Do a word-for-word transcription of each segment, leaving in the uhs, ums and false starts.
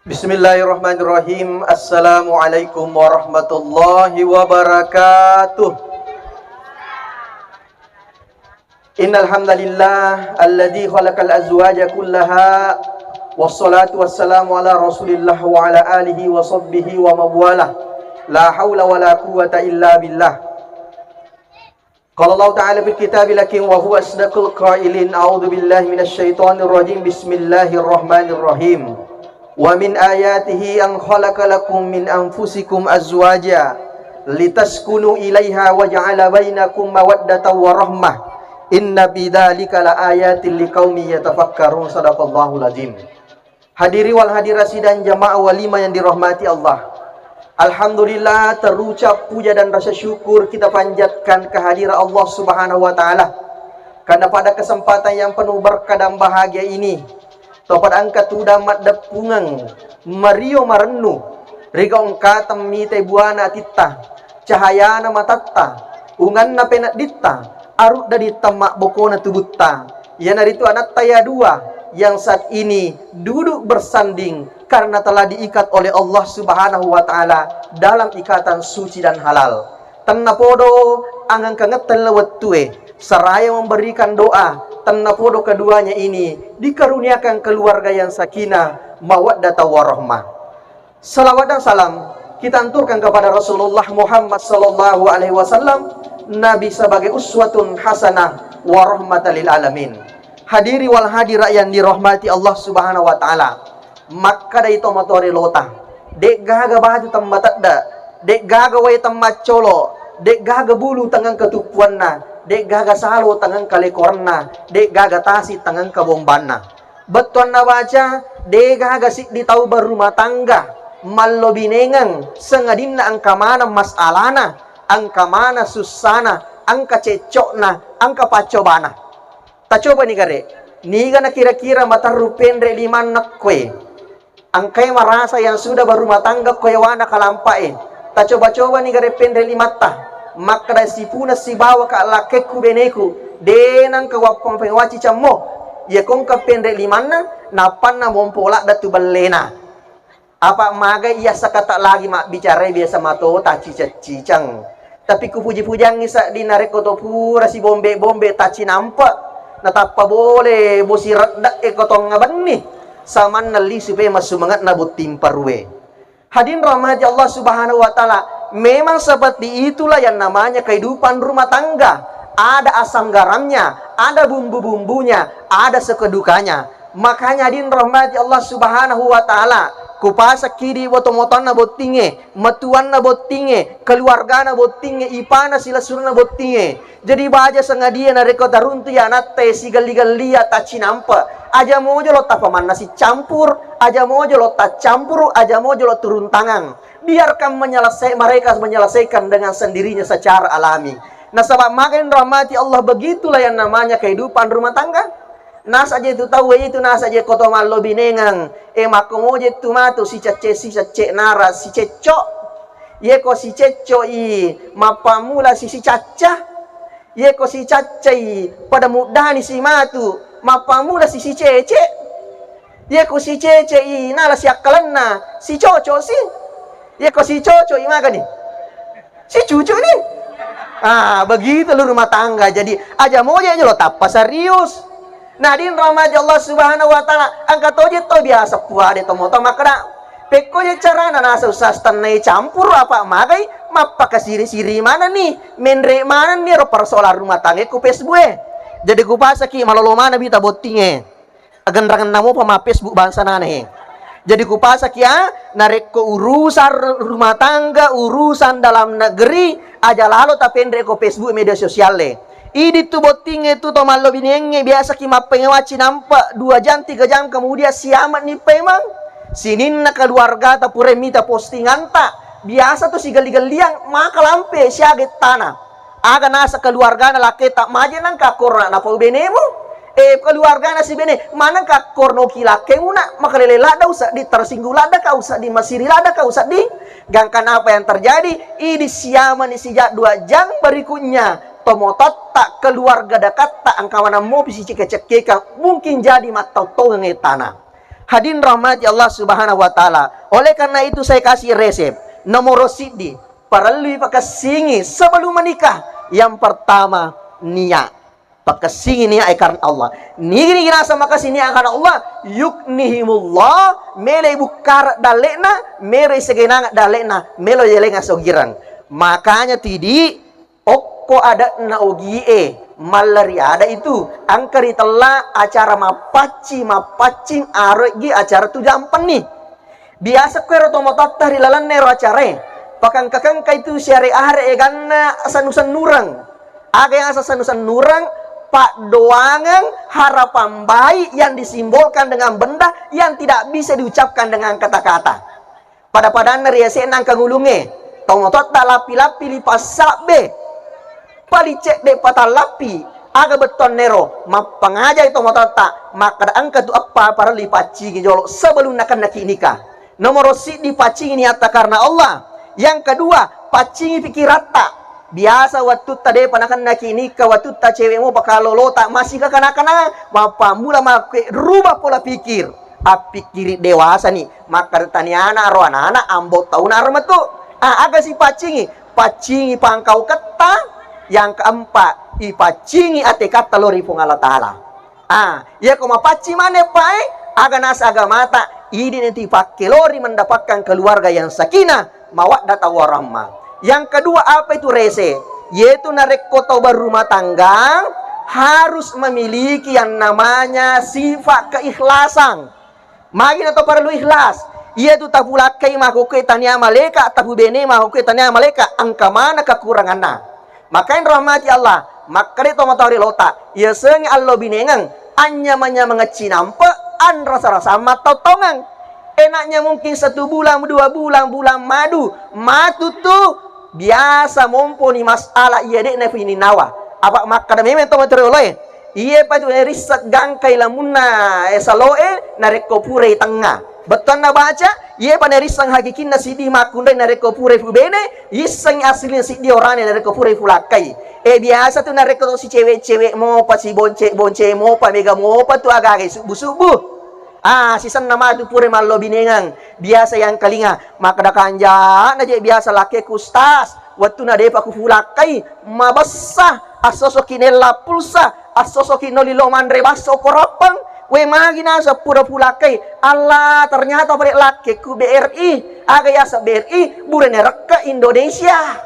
Bismillahirrahmanirrahim. Assalamualaikum warahmatullahi wabarakatuh. Innalhamdulillah alladzi khalaqal azwaja kullaha, wassalatu wassalamu ala Rasulillah wa ala alihi wa sahbihi wa mawalah. La haula wala quwwata illa billah. Qala Allah Ta'ala fil kitabil hakim wa huwa asdaqul qailin. A'udzu billahi minasy syaithanir rajim. Bismillahirrahmanirrahim. Wa min ayatihi an khalaqa lakum min anfusikum azwaja litaskunu ilaiha wa ja'ala bainakum mawaddatan wa rahmah. Inna fi dzalika laayatil liqaumin yatafakkarun. Sadaqallahul azim. Hadiri wal hadirat sidang jamaah walimah yang dirahmati Allah. Alhamdulillah, terucap puja dan rasa syukur kita panjatkan kehadirat Allah Subhanahu wa Ta'ala. Karena pada kesempatan yang penuh berkah dan bahagia ini, topat engka tudang maddeppungeng, mario marennu, riga engka temmitai buana atitta, cahayana matatta, unganna penedditta, arudda dittemma bokona tubutta. Iyanaritu anatta ya dua yang saat ini duduk bersanding karena telah diikat oleh Allah Subhanahu wa Ta'ala dalam ikatan suci dan halal. Tennapodo angangkangetta wettue, seraya memberikan doa, tennapodo keduanya ini dikaruniakan keluarga yang sakinah, mawaddah, warahmah. Salawat dan salam kita anturkan kepada Rasulullah Muhammad sallallahu alaihi wasallam, Nabi sebagai uswatun hasanah wa rahmatan lil alamin. Hadiri wal hadirat yang dirahmati Allah Subhanahu wa Ta'ala, makkadai tomatoa rilota, de'gaga baju temmatedda, de'gaga wae temmaccolo, de'gaga bulu tengeng ketuppuanna, de'gaga salo tengeng kalekorenna, de'gaga tasi tengeng kabombanna. Bettuanna baca, de'gaga siddi tau berumah tangga mallobinengeng, sengadinna engka maneng masalana, engka maneng sussana, engka cecco'na, engka paccobana. Tacobani gare, niga na kira-kira materru penre limanna koe. Engkai marasa yang sudah berumah tangga koe wana kalampae. Tacoba-cobani gare penre limatta. Makkeda sipuna sibawa ka lakkekku beneku, de nangka wappang pengwaci cammo. Iya kongka penre limanna, nappanna mompo ladda tu bellena. Apa magai iya sakata lagi mabbicarai biasa mato tacciceng-ciceng. Tapi kupuji-pujangngi sedding narekko to pura sibombe-bombe taccinampe, natappa bole bosi redde'e ko tongnga benni, samanna lisu pe massumange'na botting parue. Hadirin rahmati Allah Subhanahu wa Ta'ala, memang seperti itulah yang namanya kehidupan rumah tangga. Ada asam garamnya, ada bumbu-bumbunya, ada suka dukanya. Makanya hadirin rahmati Allah Subhanahu wa Ta'ala, kupasakki idi boto-motonna bottingnge, matuanna bottingnge, keluargana bottingnge, ipana silessurna bottingnge. Jadi baja sengadia narekko taruntu ya anatta sigelli-gellia taccinampe. Aja mojo lo tapamanna sicampur, aja mojo lo taccampuru, aja mojo lo turun tangan. Biarkan menyelesai-, mereka menyelesaikan dengan sendirinya secara alami. Nasaba magai rahmati Allah, begitulah yang namanya kehidupan rumah tangga. Nasa je tu tau itu, nasa je ko to mallobinengeng, e, makko moje tu matu sicecce, sicecce nara, sicecco. Ye ko sicecco i, mappammula si sicacca. Ye ko sicaccai, pada muddani si matu, mappammula si sicece. Ye ko sicece i, nala siakkalenna, sicoco si. Ye ko sicoco i, magani? Sicucu ni. Ah, begitu lo rumah tangga. Jadi, aja moje lo tappa serius. Nadin rahmati Allah Subhanahu wa Ta'ala, engka toje to biasa puade to moto makkeda, pekko je carana nasa usah tennai campur apa magai, mappakasiri-siri manenni, menre manenni ro persoalan rumah tangga ku Facebook e. Jadi kupasaki malolo maneng bita bottingnge. Agenrangenna mopa ma Facebook bangsa nana he. Jadi kupasaki, ah, narekko urusan r-, rumah tangga, urusan dalam negeri, aja lalo tapenre ko Facebook media sosial e. Idi tu bottingnge tu to mallobinengnge biasaki mappengewacci nampa dua jam, tiga jam kemudian siamat ni paimeng. Sininna keluargata pura mita postinganta, biasa tu sigelli-gelliang maka lampe siaga tana. Aga nasa keluargana lakketa maje nangka akkorna napau benemu. Eh, keluargana si bene, manengka akkorno ki lakkemuna, makalele ladda usaddi, tersinggung ladda ka usaddi, masiri ladda ka usaddi. Gangkan apa yang terjadi? Idi siamani sijak dua jam berikutnya, tomototta, keluarga dekatta, engka maneng mopi sicekka-cekkekang, mungkin jadi mattau-taueng e tana. Hadirin rahmati Allah Subhanahu wa Ta'ala. Oleh karena itu, saya kasih resep. Nomor siddi, parellui pakessingi sebelum menikah. Yang pertama, niat. Pakessingi niat e karena Allah. Nigi-nigi naseng makessing niat karena Allah, yuknihimullah, melo bukkara dalle'na, melo segenang dalle'na, melo yelenga sogireng. Makanya tidi, okko adatna ogie, malla ri ada itu, engka ritella acara mappaccing, mappaccing aro'gi acara tu jampenni. Biasa ko ero tomatoatta ri lalenna ero acarae, pakengka-kengka itu siare-are eganna sennu-sennureng. Aga yang asa sennu-sennureng? Paddoangeng harapan baik yang disimbolkan dengan benda yang tidak bisa diucapkan dengan kata-kata. Pada-padanna ri yase'na engka ngulungnge, tomatoatta lappi-lappi lipas sabbe. Paling cedde patallappi, aga bettuannero, mappangajai tomatoatta, makkeda engka tu eppa parellu ipaccingi jolo sebelum nakennaki nikah. Nomoro siddi, paccingi niatta karena Allah. Yang kedua, paccingi pikiratta. Biasa wattutta depa nakennaki nikah, wattutta cewe mopa kalolota, masih kekana-kanang, mappammula makke rubah pola pikir. Appikkiri dewasani, makkeda taniana ro anana, ambo tauna ro metu. Ah, aga sipaccingi? Paccingi pangkauketta. Yang keempat, ipaccingi atekatta lao ri Puang Allah Ta'ala. Ah, iya ko mapaccing maneng pae, aga nasa agamata, idi neti pakkelori mendapatkan keluarga yang sakinah, mawaddah warahmah. Yang kedua, apa itu rese? Yaitu narekko tau berumah tangga harus memiliki yang namanya sifat keikhlasan. Magi na to parellu ikhlas? Iya tu tapulakkai makkokkoe tania maleka, tapubene makkokkoe tania maleka, engka mana kekuranganna. Maka yang rahmati Allah, makkeda to matau ri lota, iya sengi allo binengeng, anyamang-nyamang cinampe, anrasa-rasa mattau-taungeng. Enaknya mungkin satu bulan, dua bulan, bulan madu, matu tu biasa momponi masalah iya de'na fininawa. Apa makkeda memeng to matau ri loloe, Iye pa tu narisseng gangkai lamunna, eh, saloe narekko purai tengnga. Bettuanna baca, iye pa narisseng hakikinna siddi makkunrai narekko purai fubene, yissengngi aslinna siddi orane narekko purai fulakkai. Eh, biasa tu narekko to sicewe-cewe mopa, sibonce-bonce mopa, mega mopa tu agaga subbu-subbu. Ah, sisenna matu purai mallobinengeng. Biasa yang kalinga, makkeda kanja'na je biasa lakkeku, Ustaz. Wettuna depa kufulakkai, mabessa, assosoki nella pulsa, assosoki noli lo manre basso ko Rappang. We, magi naseng pura fulakkai, Allah, ternyata pale lakkekku B R I. Aga yaseng B R I? Burane rekke Indonesia.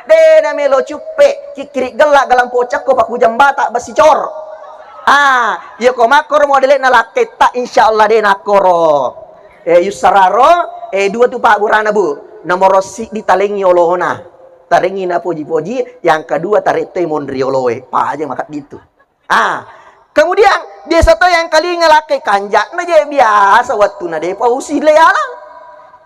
De namelo cuppe, kikkiri gella galang pocakko pakujang bata besi cor. Ah, iya ko makkoro modele'na lakketta, insyaallah de nakkoro. Eh, yussararo, eh, dua tu pabburana, Bu. Nomoro siddi talengngi olona. Tarengngi napoji-poji, yang kedua tarettoi monri oloe. Paja makedditu. Ah, kemudian biasa to yang kalinga lakkai kanja'na je biasa wettuna depa usi le alang.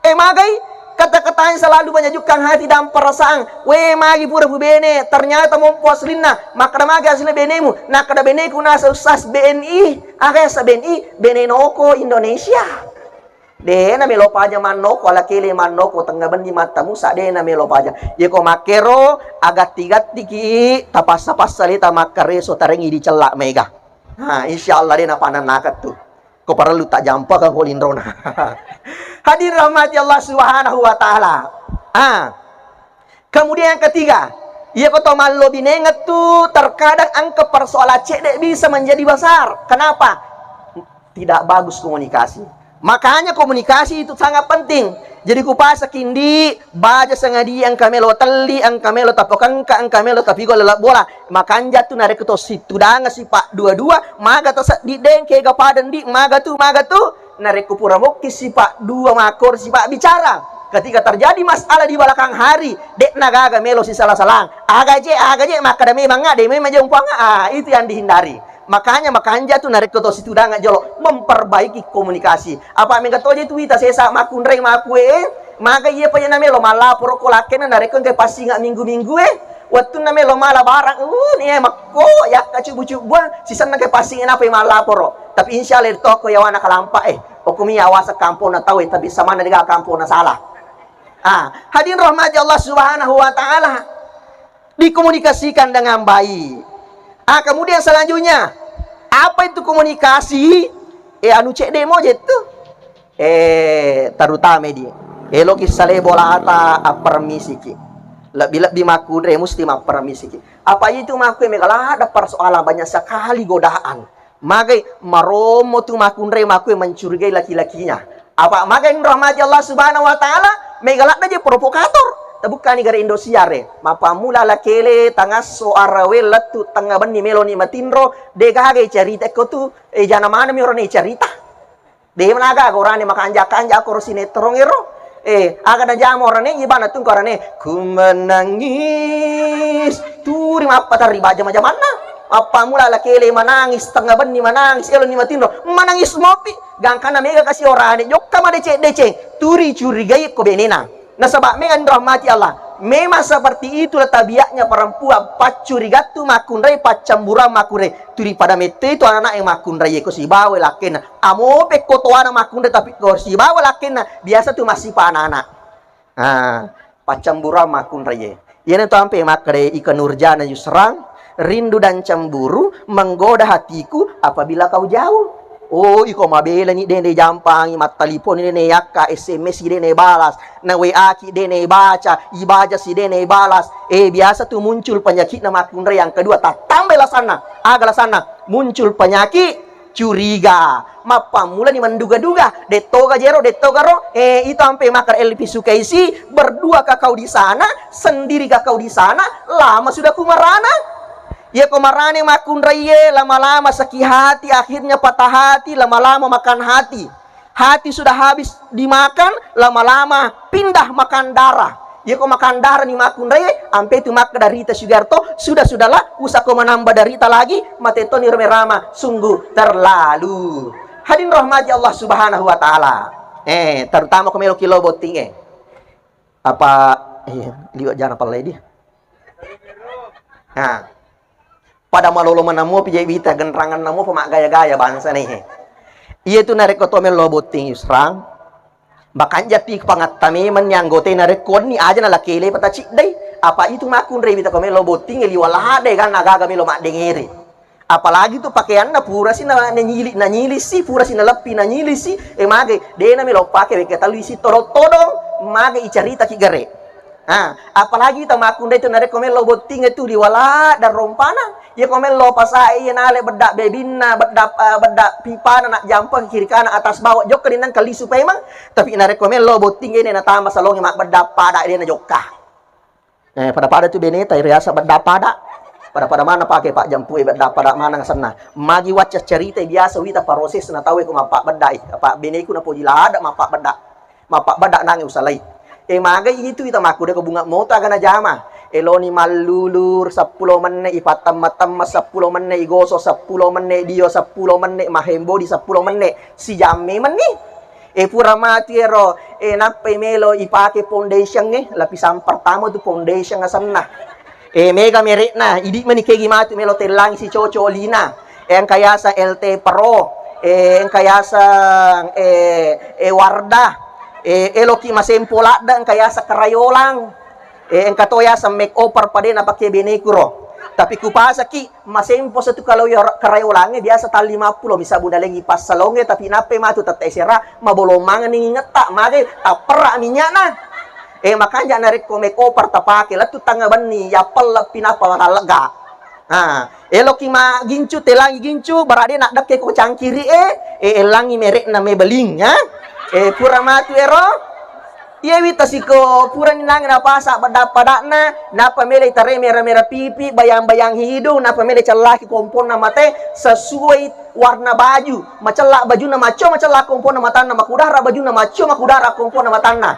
Eh, magai kata-katanya selalu menyejukkan hati dan perasaan. We, magi pura pubene, ternyata mompo aslinna. Makkeda magi aslinna benemu? Nakkeda beneku nasa Ustaz B N I. Aga yaseng B N I? Bene Noko Indonesia. De namelo paja mannoko, ala kele mannoko, tengnga benni mattamusa, de namelo paja. Yeko makkero, agatti-gattiki, tapassa-passa leta makkareso, tarengi dicella mega. Ha, insyaallah de napanennakeng tu. Ko parellu tajjampakeng ko linrona. Hadirin rahmati Allah Subhanahu wa Ta'ala. Ah. Kemudian yang ketiga, iya ko to mallobinengeng tu terkadang engka persoalan cedde bisa menjadi besar. Kenapa? Tidak bagus komunikasi. Makanya komunikasi itu sangat penting. Jadi kupasakki ndi, baja sengadia engka melo telli, engka melo tapokengka, engka melo tapigau laleng bola. Makanja tu narekko to situdangeng sipa dua-dua, maga to seddi deng, kega pada ndi, maga tu, maga tu. Narekko pura mokki sipa dua makkoro sipa bicara, ketika terjadi masalah di belakang hari, de nagaga melo sisala-salang. Aga je, aga je, makkeda memang de memang je umpangnga. Ah, itu yang dihindari. Makanya makanja tu narekko to situdangeng jolo memperbaiki komunikasi. Apa mega to je tu ita sesa makkunrai makue, maga iya pa je namelo mallaporo ko lakkena narekko engka passinga minggu-minggu e. Wettunna melo mala barang, uh, nia makko, yakka cubbu-cubbuang, sisenna ke passing napai mallaporo. Tapi insya Allah ri toko yawana kalampa e. Okumi awasa kampona tau e, tapi samanna dega kampona salah. Ah, hadirin rahmati Allah Subhanahu wa Ta'ala. Dikomunikasikan dengan baik. Ah, kemudian selanjutnya, apa itu komunikasi? Eh, anu cedde mo jettu. Eh, terutama di. Eloki sale bolata, appermisiki. Lebbi-lebbi makkunrai musti mappermisiki. Apa itu makkue mega ladde persoalan, banyak sekali godaan. Magai marommo tu makkunrai makkue mencurigai laki-lakinya. Apa magai rahmati Allah Subhanahu wa Ta'ala, mega ladde je provokator. Tabukkani gare Indosiar e. Mappammula lakele tangasso arawe lettu tengnga benni meloni matinro, de gaga cerita ko tu, eh, jana mana mi orane cerita. De mana gaga orane makanja-kanja ko ro sinetron ero. Eh, aga najama orane, ibana tungko orane, ku menangis. Turi mappatarri baja majamanna. Mappammula lakele manangis, tengnga benni manangis, eloni matinro, manangis mopi. Gangkana mega kasi orane, jokka madeceng-deceng. Turi curigai ko benena. Nasaba mega rahmati Allah. Memang seperti itulah tabiatnya perempuan, paccurigattu makkunrai, paccamburang makkunrai. Turi pada mette itu anak yang makkunrai ko sibawa lakena. Amo pekko toana makkunrai tapi ko sibawa lakena biasa tu masih pa anak-anak. Ah, paccamburang makkunraie. Iyana tu ampe makkeda Ika Nurjana Yusrang, rindu dan cemburu menggoda hatiku apabila kau jauh. Oh, iko mabelani dene jampangi, mattaliponi dene yakka, S M S dene balas, na W A ki dene baca, ibaca si dene balas. Eh, biasa tu muncul penyakitna makkunrai yang kedua, tattambai lasanna. Aga lasanna? Muncul penyakit curiga. Mappammulani menduga-duga, dettoga jero, dettoga ro, eh, itu ampe makkeda Elvi Sukaisi, berdua kah kau di sana, sendiri kah kau di sana, lama sudah ku marana. Iya ko marane makkunraie, lama-lama sakit hati, akhirnya patah hati, lama-lama makan hati. Hati sudah habis dimakan, lama-lama pindah makan darah. Iya ko makan darah ni makkunrai, ampe tu makkeda Rita Sugiarto, sudah-sudahlah, usah ko menambah derita lagi, mate toni rame rama, sungguh terlalu. Hadirin rahmati Allah Subhanahu wa Ta'ala. Eh, terutama ko melo ki lao botting, eh. Apa, eh, liwat jana pallai di. Nah, pada malolo manammo pi je wita, genrangan namo pa maggaya-gaya bangsa nehe. Iya tu narekko to melo botting Yusrang, makanja pi pangatta memang ni anggota narekko ni aja na lakele pata ciddai. Apa itu makkunrai wita ko melo botting liwa lade kan agaga melo maddengere. Apalagi tu pakeanna pura si na, nanyili, nanyili si, pura si naleppi, nanyili si, eh, mage, dena melo pake weke talu isi todong-todong, mage icarita ki gare. Ah, apalagi ta makkunrai tu narekko melo botting tu liwala dan rompana. Iya ko melo pasae iya nale bedda bebinna, bedda, eh, bedda pipana na jampa kiri kanan atas bawah jokka dinang kalisu paimang. Tapi narekko melo botting ini natama salonge mabbedda pada dena jokka. Eh, pada-pada tu beneta riasa bedda pada. Pada-pada mana pake pak jampu e bedda pada mana ngasenna. Magi wacca cerita biasa wita proses na tau ko mappa bedda, eh, apa beneku napoji lada mappa bedda. Mappabbeda nange usalai. E, magai itu ita makkuda ko bunga moto aga najama. Eloni mallulur seppulo menne, ipattemma-temma seppulo menne, igoso seppulo menne, dio seppulo menne, mahembodi seppulo menne. Sijam memenni. E, pura matu ero, e, nappai melo ipake foundation e, lapisan pertama tu foundation asenna. E, mega merekna, idi mani kegi matu melo tellangi sicoco olina. E, engka yaseng L T Pro, e, engka yaseng, e, e, Wardah, e, eloki masempo ladde, engka yaseng Kerayolang, e, engka to yaseng Makeover pade napake beneku ro. Tapi kupasaki, masempo satu kalau yo Kerayolangnge biasa tang lima pulo, misal budalengi passalongnge, tapi nappe matu tette esera, mabolong mangenni ingetta, mage tapperra minyakna. E, makanja narekko Makeover tapake, lettu tangnga benni, yappelleppi nappa matallegga. Ah, eloki ma gincu, telangi gincu, barade naddekke ko cangkiri e, e, elangi merekna Maybelline, ya. E, pura matu ero. Iya wita siko purani nange napasa pada-padana, napa mele tare mera-mera pipi, bayang-bayang hidung, napa mele cellaki komponna mate sesuai warna baju, macella bajuna macco, macella komponna matanna, makudara bajuna macco, makudara komponna matanna.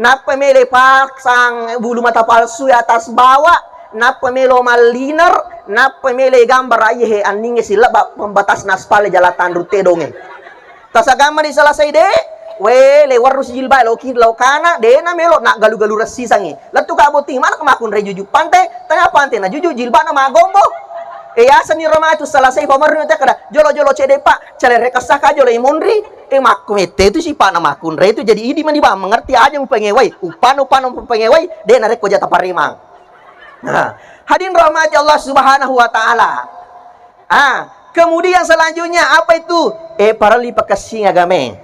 Nappa mele pasang bulu mata palsu atas bawah, nappa melo malliner, nappa mele gambar aye he anninge silebba pembatas naspal jalan tanrut tedonge. Tasagamma di selesai de, we le warru si jilbab loki lokana, de na melo na galu-galu ressisangi. Lettu ka botting mana ke makkunrai juju pante, tanya pante na juju jilbab na magombo. E yaseni romatu selesai pamernu te kada, jolo-jolo cede pak, calere kessaka jolo imonri. E, makku mette tu sipa'na makkunrai tu, jadi idi mani bang mengerti aja mupengewai, upanu upanu mupengewai, de narekko jata paremang. Nah, hadirin rahmati Allah Subhanahu wa Ta'ala. Ah, Kemudian selanjutnya apa itu? Eh, parelli pakessing agamae.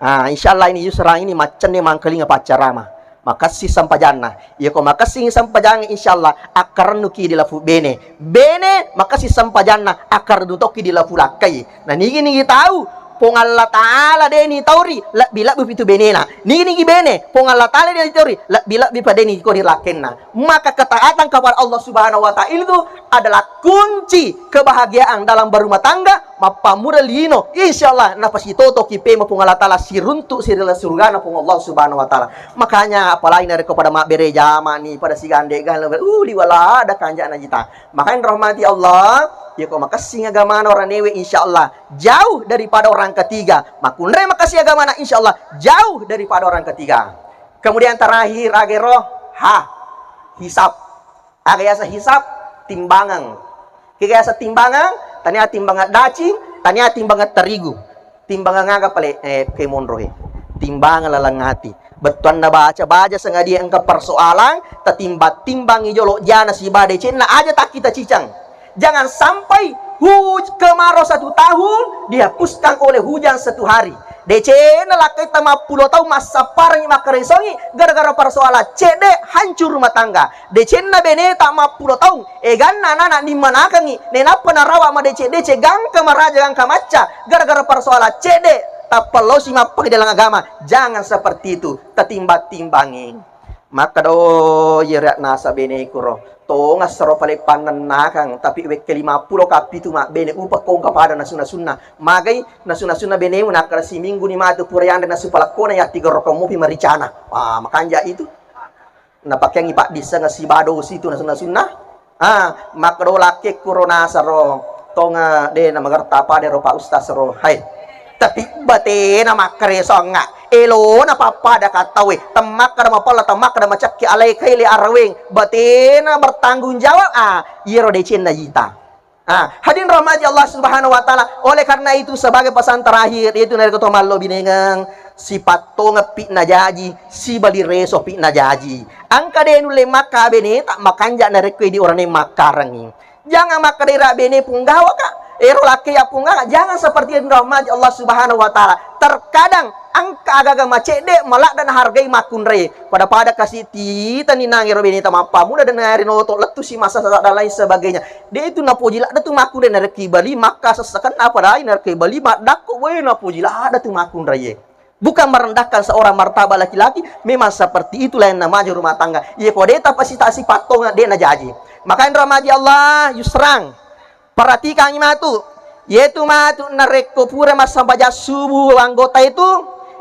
Ah, insyaallah ini Yusra ini maccenni mangkalinga paccarama. Makessing sempajanna. Iya ko makessing sempajang, insyaallah akkarennuki di lafu bene. Bene makessing sempajanna, akkarennu tokki di lafu lakkai. Nah, nigi-nigi tau Puang Allah Ta'ala de' ni tauri, lebbi-lebbi pitu benena. Nigi-nigi bene, Puang Allah Ta'ala de' ni tauri, lebbi-lebbi pa de' ni kodi lakkenna. Maka ketaatan kepada Allah Subhanahu wa Ta'ala itu adalah kunci kebahagiaan dalam berumah tangga, mappammula lino. Insyaallah napasitotoki pema Puang Allah Ta'ala siruntu' sirila surgana Puang Allah Subhanahu wa Ta'ala. Makanya apalagi narekko pada mabbere jama ni, pada sigande gana, uh, liwala ada kanja'na jita. Makanya rahmati Allah, ya ko makessing agamana oranewe, insyaallah jauh daripada orang ketiga. Makkunrai makessing agamana, insyaallah jauh daripada orang ketiga. Kemudian terakhir agero ha, hisab. Aga yaseng hisab, timbangan. Kega yaseng timbangan, tania timbangan dacing, tania timbangan terigu. Timbangan aga pale, eh, kemonro he. Timbangan laleng ati. Bettuanna baca-baca sengadia engka persoalan, tatimbang-timbangi jolo jana siba decenna aja takkita cicang. Jangan sampai huj-, kemarau satu tahun dihapuskan oleh hujan satu hari. Decenna lakkai tamappulo taung massapparengngi makkaresongngi gara-gara persoalan cedde, hancur rumah tangga. Decenna beneta mappulo taung, eganna anana nimmanakengngi, nenappa narawa madeceng-deceng, gangka maraja, gangka macca, gara-gara persoalan cedde, tappa losi mappangi dalam agama. Jangan seperti itu, tatimbang-timbangi. Makkeda, oh, iyaro nasa beneku ro. Tongassaro pale pannennakang, tapi wekke lima pulo kappitu mabbene, upakko engka pada nasu-nasunna. Magai nasu-nasunna benemu, nakkeda siminggu ni matu pura yanre nasu palekkona, yattigerrokeng mupi maricana. Ah, makanja itu. Napakeangngi paddissengeng sibawa dosi tu nasu-nasunna. Ah, makkeda lakkekku ro nasaro, tonga de namagerta pada ro Pak Ustaz ro. Hai. Tapi batena makkaresongnga. Elona pappada kattawe. Temmakkeda mapella, temmakkeda macekki, alai kaile araweng. Batena bertanggung jawab. Ah, iyaro decenna jita. Ah, hadirin rahmati Allah Subhanahu wa Ta'ala. Oleh karena itu, sebagai pesan terakhir, yaitu narekko to mallo binengeng, sipattongepi najaji, sibali resopi najaji. Engka de nulle makka beneta makanja narekko idi orane makkarengngi. Jangan makkedai ra bene punggawaka, ero lakke ya punggawaka. Jangan seperti itu, rahmati Allah Subhanahu wa Ta'ala. Terkadang engka agaga macedde maladda nahargai makkunrai. Pada-pada kasi titani nangero beneta mappamuda dan nari noto lettu si masa dan lain sebagainya. De itu napoji ladda tu makkunrai narekki bali makka sessekenna, apalagi narekki bali maddakko, we napoji ladda tu makkunrai. Bukan merendahkan seorang martabat laki-laki, memang seperti itulah yang namanya rumah tangga. Iya ko de tapasita sipattonga de najaji. Makanya rahmati Allah, Yusrang. Perhatikangngi matu. Yetu matu narekko pura massempajang subuh anggota itu,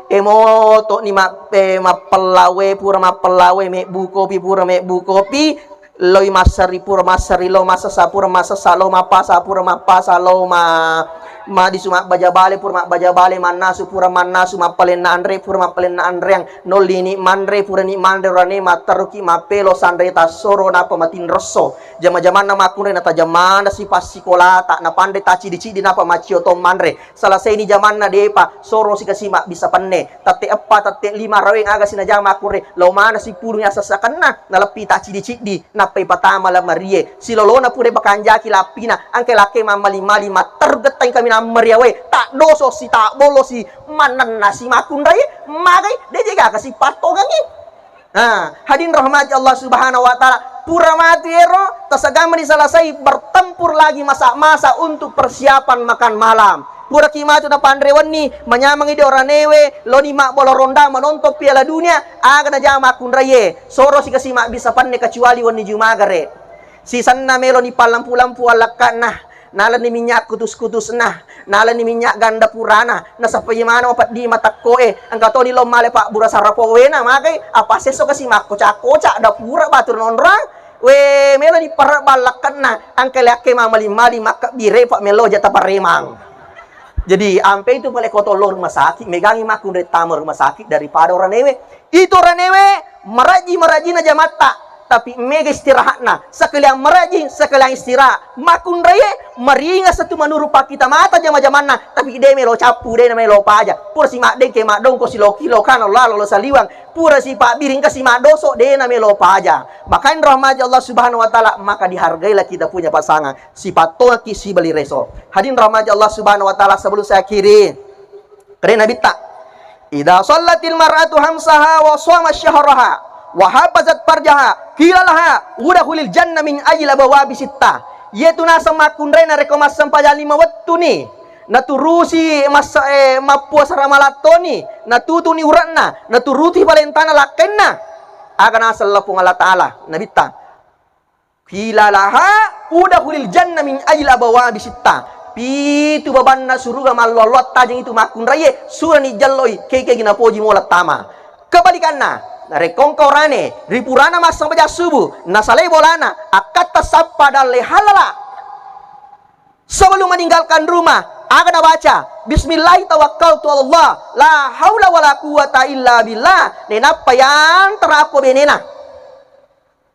emoto ni ma-, eh, mappellawe, pura mappellawe, mebbu kopi, pura mebbu kopi, loi masseri, pura masseri, lo massessa, pura massessa, lo mappasa, pura mappasa, lo ma-, madisu mabbaja bale, pura mabbaja bale, mannasu, pura mannasu, mappalenna anre, pura mappalenna anreang, nollini manre, purani manre, urane matteruki mappelo sanre tassoro, nappa matinrosso. Jama-jamanna makkunrai natajamana si passikolata, napanre tacidi-cidi, nappa macio to manre. Selesaini jamanna depa, soro sikasi mabbissa penne. Tette eppa, tette lima raweng aga sinajama makkunrai, lao mana sipulung asassakenna, naleppi tacidi-cidi, nappai patama lamarie. Silolona pura pakanjaki lappina, engka lakke mammali-mali, matteru gettai kami nammaria wae. Tak doso si, tak bolo si, manenna si makkunrai, magai, de jega kasi pattongengi. Nah, hadirin rahmati Allah Subhanahu wa Ta'ala, pura matu ero, tasagamani selesai bertempur lagi, masak-masak untuk persiapan makan malam. Puraki matu napanre wenni, manyamengi di oranewe, loni mabbolo ronda menonton Piala Dunia, aga najama makkunraie, soro sikasi mabbissa penne kecuali wenni Jumagare. Sisenna meloni pallampu-lampu allakka'na, nalani minyak kutus-kutusna, nalani minyak ganda purana, nasappai maneng peddi matekkoe, engka toni lo male pabbura sarapowena, magai apa sesso kasi makkoca-koca dapura batu nonrang, we meloni parabba allakka'na, engka leakke mamali-mali makkebbire pa melo jata paremang. Jadi ampe itu pale koto lo rumah sakit, megangi makkunrai tama rumah sakit daripada oranewe. Itu oranewe maraji-marajina jamatta. tapi mega istirahatna, sekalian merajing, sekalian istirahat. Makkunraie maringa satu menuru pakkita mata jama-jamanna, tapi de melo cappu, de melo paja. Pura si maddengke, maddongko, silo-kilo, kana lalo, lo saliwang, pura si pabbiring kasi maddoso, de na melo paja. Maka rahmati Allah Subhanahu wa Ta'ala, maka dihargailah kita punya pasangan. Sipattongaki sibali reso. Hadirin rahmati Allah Subhanahu wa Ta'ala, sebelum saya akhiri, keren Nabitta, "Idza shallatil mar'atu hamsaha wa shama syahraha wa hafazat farjaha, qila laha udkhulil jannah min ajli abwabi sittah." Iyatu naseng makkunrai narekko massempajang lima wettuni, naturusi massa-, eh, mappuasa ramalattoni, natutuni ure'na, naturuti palentana lakkenna, aga naseng lapung Allah Ta'ala, Nabitta, "Qila laha udkhulil jannah min ajli abwabi sittah." Pitu babanna suruga mallo-allo attajeng itu makkunraie, surani jalloi, kegi-kegi napoji mola tama. Kebalikanna, narekko engka orane, ri purana massempajang subuh, nasalai bolana, akkatta sappa dalle halala. Sebelum meninggalkan rumah, aga nabaca, "Bismillahi tawakkaltu Allah, la haula wala quwwata illa billah." Nenappa yantara akko benena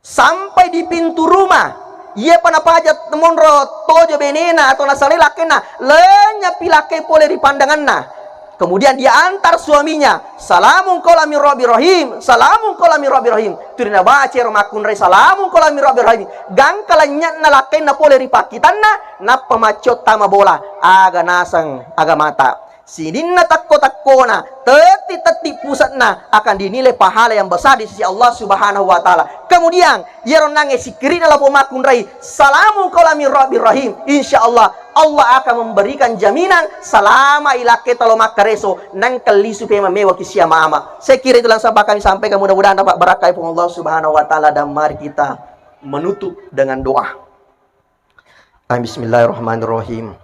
sampai di pintu rumah. Iyapa napaja monro tojo benena atau nasalai lakkenna, lenyappi lakke pole ri pandanganna. Kemudian dia antar suaminya, "Salamun qaulan min rabbir rahim, salamun qaulan min rabbir rahim." Tuli nabaca ro makkunrai, "Salamun qaulan min rabbir rahim." Gangka lanynya'na lakkenna pole ri pakkitanna, nappa maccio tama bola. Aga naseng, aga mata. Sininna takko-takkona, tetti-tetti puse'na akan dinilai pahala yang besar di sisi Allah Subhanahu wa Ta'ala. Kemudian, iyaro nangnge sikkiri'na lapong makkunrai, "Salamun qaulan min rabbir rahim." Insya Allah, Allah akan memberikan jaminan salama ilakke talo makkareso, nengka lisu pemang mewaki sia mama. Saya kira itulah yang dapat kami sampaikan, mudah-mudahan dapat berkah Puang Allah Subhanahu wa Ta'ala, dan mari kita menutup dengan doa. Amin. Bismillahirrahmanirrahim.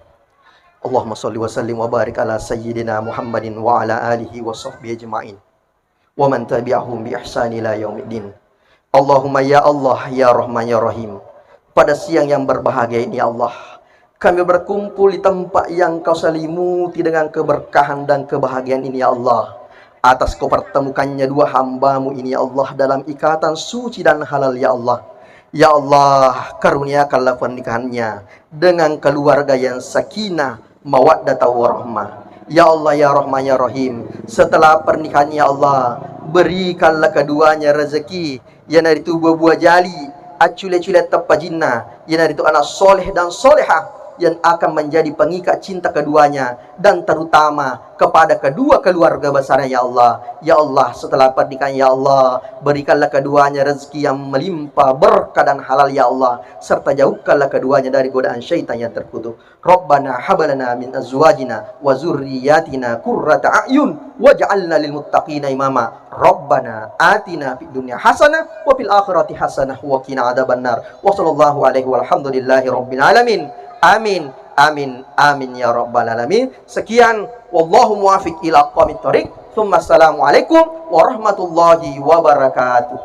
Allahumma shalli wa sallim wa barik ala sayyidina Muhammadin wa ala alihi wa sahbihi ajma'in. Wa man tabi'ahum bi ihsan ila yaumiddin. Allahumma ya Allah, ya Rahman, ya Rahim. Pada siang yang berbahagia ini, ya Allah, kami berkumpul di tempat yang Kau selimuti dengan keberkahan dan kebahagiaan ini, ya Allah. Atas Kau pertemukannya dua hamba-Mu ini, ya Allah, dalam ikatan suci dan halal, ya Allah. Ya Allah, karuniakanlah pernikahannya dengan keluarga yang sakinah, mawaddah, warahmah. Ya Allah, ya Rahman, ya Rahim, setelah pernikahan, ya Allah, berikanlah keduanya rezeki, iyanaritu buah-buah jali, accule-cule teppajinna, iyanaritu anak soleh dan solehah yang akan menjadi pengikat cinta keduanya, dan terutama kepada kedua keluarga besarnya, ya Allah. Ya Allah, setelah pernikahan, ya Allah, berikanlah keduanya rezeki yang melimpah, berkah dan halal, ya Allah, serta jauhkanlah keduanya dari godaan syaitan yang terkutuk. Rabbana hablana min azwajina wa zurriyatina qurrata a'yun waj'alna lil muttaqina imama. Rabbana atina fid dunya hasanah wa fil akhirati hasanah wa qina adzabannar. Wa sallallahu alaihi walhamdulillahi rabbil alamin. Amin, amin, amin ya rabbal alamin. Sekian, wallahu muwaffiq ila aqwamit thariq. Tsumma assalamualaikum warahmatullahi wabarakatuh.